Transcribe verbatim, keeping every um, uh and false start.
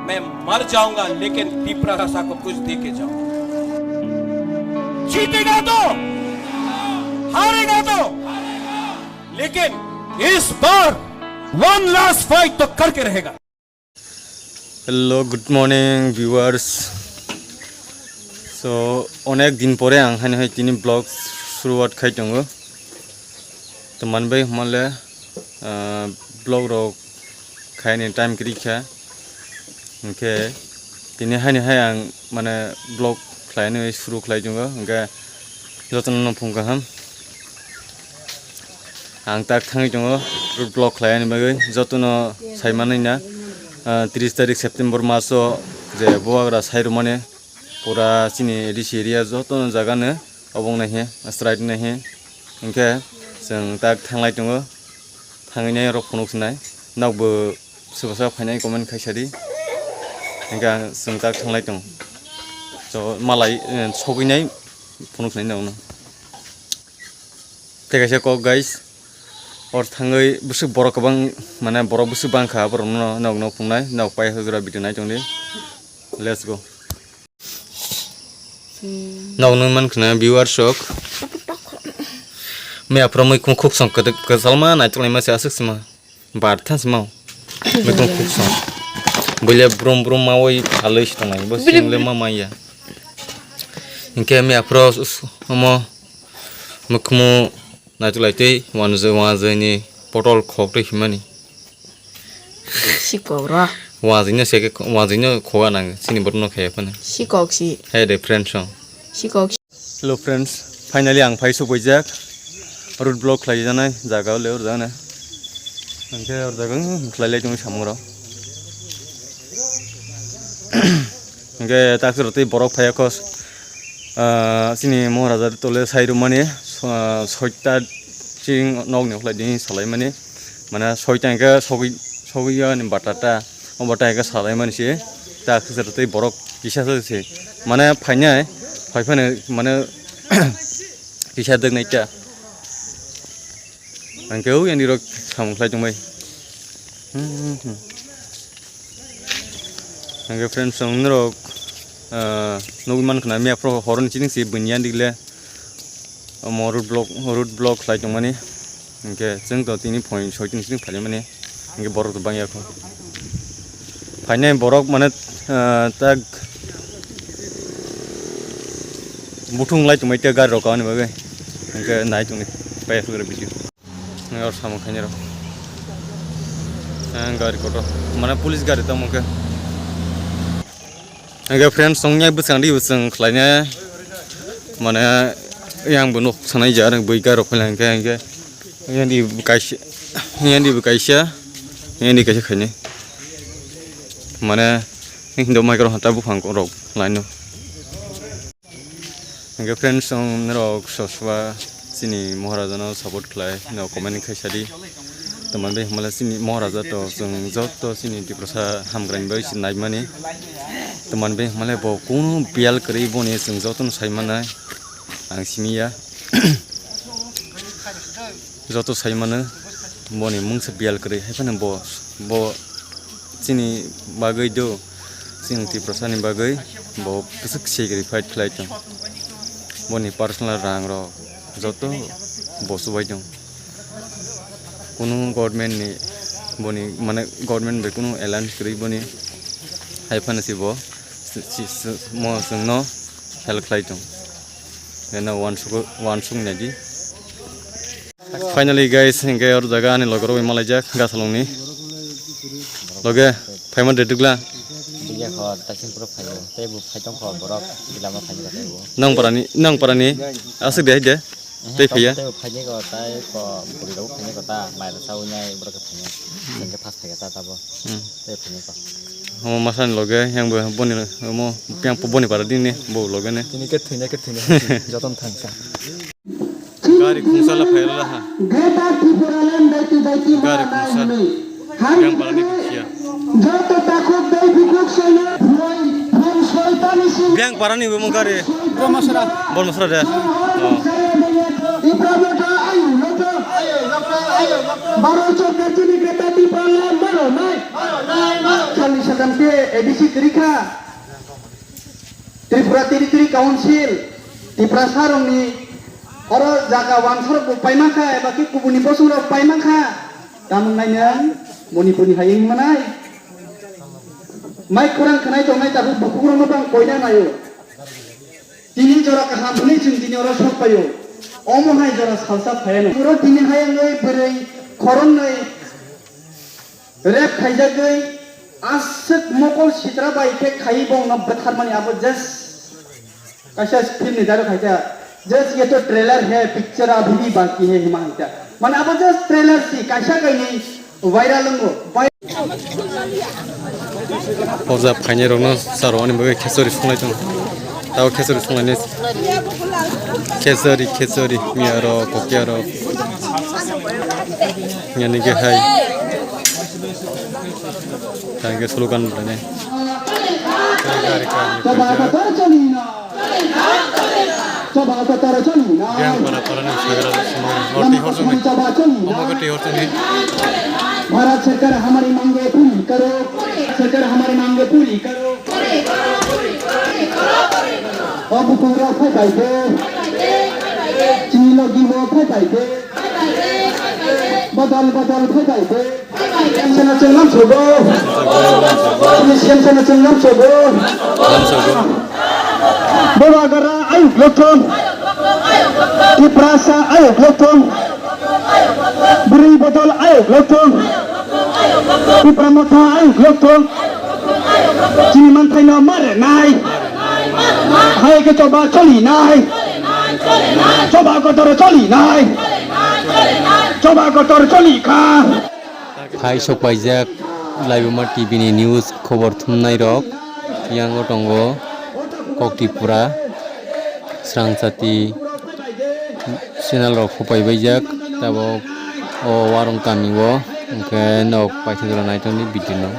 मैं मर जाऊंगा, लेकिन तिपरासा को कुछ दे के जाऊंगा। जीतेगा तो, हारेगा तो, लेकिन इस बार वन लास्ट फाइट तो करके रहेगा। Hello, good morning, viewers. So, onek din pore ang haino hai tini vlog suruwat khai tongo. To manbai hwnmale, ah, vlog rok khaini time kwrwi kha. Hinkhe tini haino hai ang mane vlog khlainwi suru khlai tongo. Hinkhe jotono no phung kaham. Ang tak thangwi tongo road block khlainani bagwi. Jotono sai manwi na, ah, tris tarik September maso je bubagra sai rwmani pura chini A D C area jotono jaga no obo wng nai he, strike nai he. Hinkhe chwng tak thanglai tongo, thangwi nai rok phunuk sinai. Nokbo sobo sa phainai comment khai sadi. Hinkhe ang chwng tak thanglai tongo. So malai, eh, sogwi nai phunuk sinai nokno. Tei kaisa kok guys, or thangwi bwswk borok kwbang, mane borok bwswk bangkha, borokno nokno phungnai, nok pai hwgra video nai tongdi. Let's go. Nokno man khna viewers rok. Mia phro mui khum khuk song kwdwk kwchalma naitok laima se aswk sima. Bar than sima. Mui khum khuk song. Buile brum brum ma oi phalwi si tongnai. Bo single ma maya. Hinkhe mia phro omo mukhumu naitok lai tei wanjwi wanjwi ni potol khok tei himani. Sikok ro. Wanjwino se khe, wanjwino khoga nang, chini borokno khaya phano. Sikok si. Hai de friend song. Sikok si. Hello friends, finally ang phai sokbaijak. Road block khlai janai jaga le or jana. Angkhe or jaga khlai lai tong samung rok. Angkhe taksir tei borok phaya kos. Ah, chini Moharaja tole sai rwmani, ah, soita ching nokni ukhlai dini salaimani, mane soita hwnkhe sogwi, sogwi ani batata, o bata hwnkhe salaimani se, ta khwsa tei borok kisa se se, mane phainai, phai phano mane kisa dwknai ta. Ang khe o yani rok samung khlai tongbai. Hmm, hmm, hmm. Ang khe friends, ang norok, ah, nugwi man khna mia phro horoni chini si buini yan digle. Omo road block, road block khlai tongmani. Ang khe chwng to tini phone soi tini sini phai mani. Ang khe borok to bang yakho. Phainai borok mane, ah, tak buthung lai tongmai te gari rok ani bagwi. Ang khe nai tongni pai phwrwng video. Ang or samung khainai rok. Ang gari kotor. Mane police gari tamo khe. Ang khe friends tong ya bwsang di bwsang khlainai. Mane yang bo nok sanai jar bui gari rok phai lang khe ang khe. Yang di kaisa, yang di kaisa, yang di kaisa khainai. Mane hindo mai karo hata buphang rok laino. Hingke friends, chwng norok soswa chini Moharaja no support khlai no comment khai sadi. Tamani bai hwnmale chini Moharaja to chwng joto chini Tiprasa hamgrani bai se naimani. Tamani bai hwnmale bo kunu biyal kwrwi boni chwng joto no sai manai ang simi ya. Joto sai mano boni mungsa biyal kwrwi, hai phano bo, bo chini bagwi do, chini Tiprasa ni bagwi bo bwswk se kwrwi fight khlai tong. Boni personal rang rok joto bo chubai tong. Kunu government ni boni, mane, government bai kunu alliance kwrwi boni, hai phano se bo si, si, si, mo chwngno help khlai tong. Eno wansuk, wansuk nai di. Finally guys, hingke or jaga ani loge rok malaijak Gasalong ni. Loge, phaima de dugla. Bigya kho, taising puro phaio. Tei bo phai tong kho borok, bilama phai kho tei bo. Nang parani, nang parani, aswk de, de. Tei phaiya. Tei bo phai kho, tai kho, buri rok phai kho ta, mai rok sawi nai borok phai. Hingke phas phai ta tabo. Hmm. Tei phai kho. Omo masani loge, yang bo boni, omo, yang boni para dini, bo loge ne. Tini ke thwina, ke thwina, joton thangsa. Gari khungsa la phaila ha. Greater Tipraland daiti daiti Gari khungsa. Yang parani khungsia. Joto takhuk dai bukuk sono. Yang parani bo gari. Bormasra. Bormasra de. Oh. Baro chokka chini Greater Tipraland maro nai. Maro nai, maro. Tei A D C kwrwi kha, Tripura Territory Council, Tiprasa rokni oro jaga wansarok bo paima kha, eba khe kubuni bosong rok paima kha, tamung nai nang Manipurni hayung manai. Mai khorang khnai tongnai tabuk bukhuk rokno bang koina naio. Tini jora kaham hwnwi chwng tini oro sok paio. Omo hai jora salsa phaiano. Oro tini hayungwi bwrwi khoroknwi rape khaijagwi aswk mokol sitra bai khe khaiwi bongno bwtharmani abo just kaisa film ni dialogue hai kha. Just ye to trailer hai, picture abhi bhi baki hai hima hai kha. Mane abo just trailer si kaisa kainwi viral wngo. Bai- Pojak khainai rokno charo ani bagwi khechori songlai tongo. Tabo khechori songlainai. Khechori, khechori, miya rok, kokiya rok. Yani ke hai. Tang ke slogan bane. Gari kani. Yang para para ni sagra semua. Orti horjong ni. Omo ke ti horjong ni. Bharat सरकार हमारी मांगे पूरी करो, सरकार हमारी मांगे पूरी करो। अब पूरा फैलाइए, चीन की वो फैलाइए, बदल बदल फैलाइए। Sena chwng lam sogo. Sena chwng lam sogo. Lamsogo. Boba gara ayuk lokthong. Tiprasa ayuk lokthong. Bwrwi bodol ayuk lokthong. Tipra motha ayuk lokthong. Chini manthai no mare nai. Hai ke choba choli nai. Choba kotor choli nai. Choba kotor choli kha. Hai sokpaijak Laibuma T V ni news khobor thumnai rok, yango tongo Kok Tripura, Srangchati channel rok khopaibaijak, tabok o Warung kami o, hwnkhe nok paithak jora naitokni video no.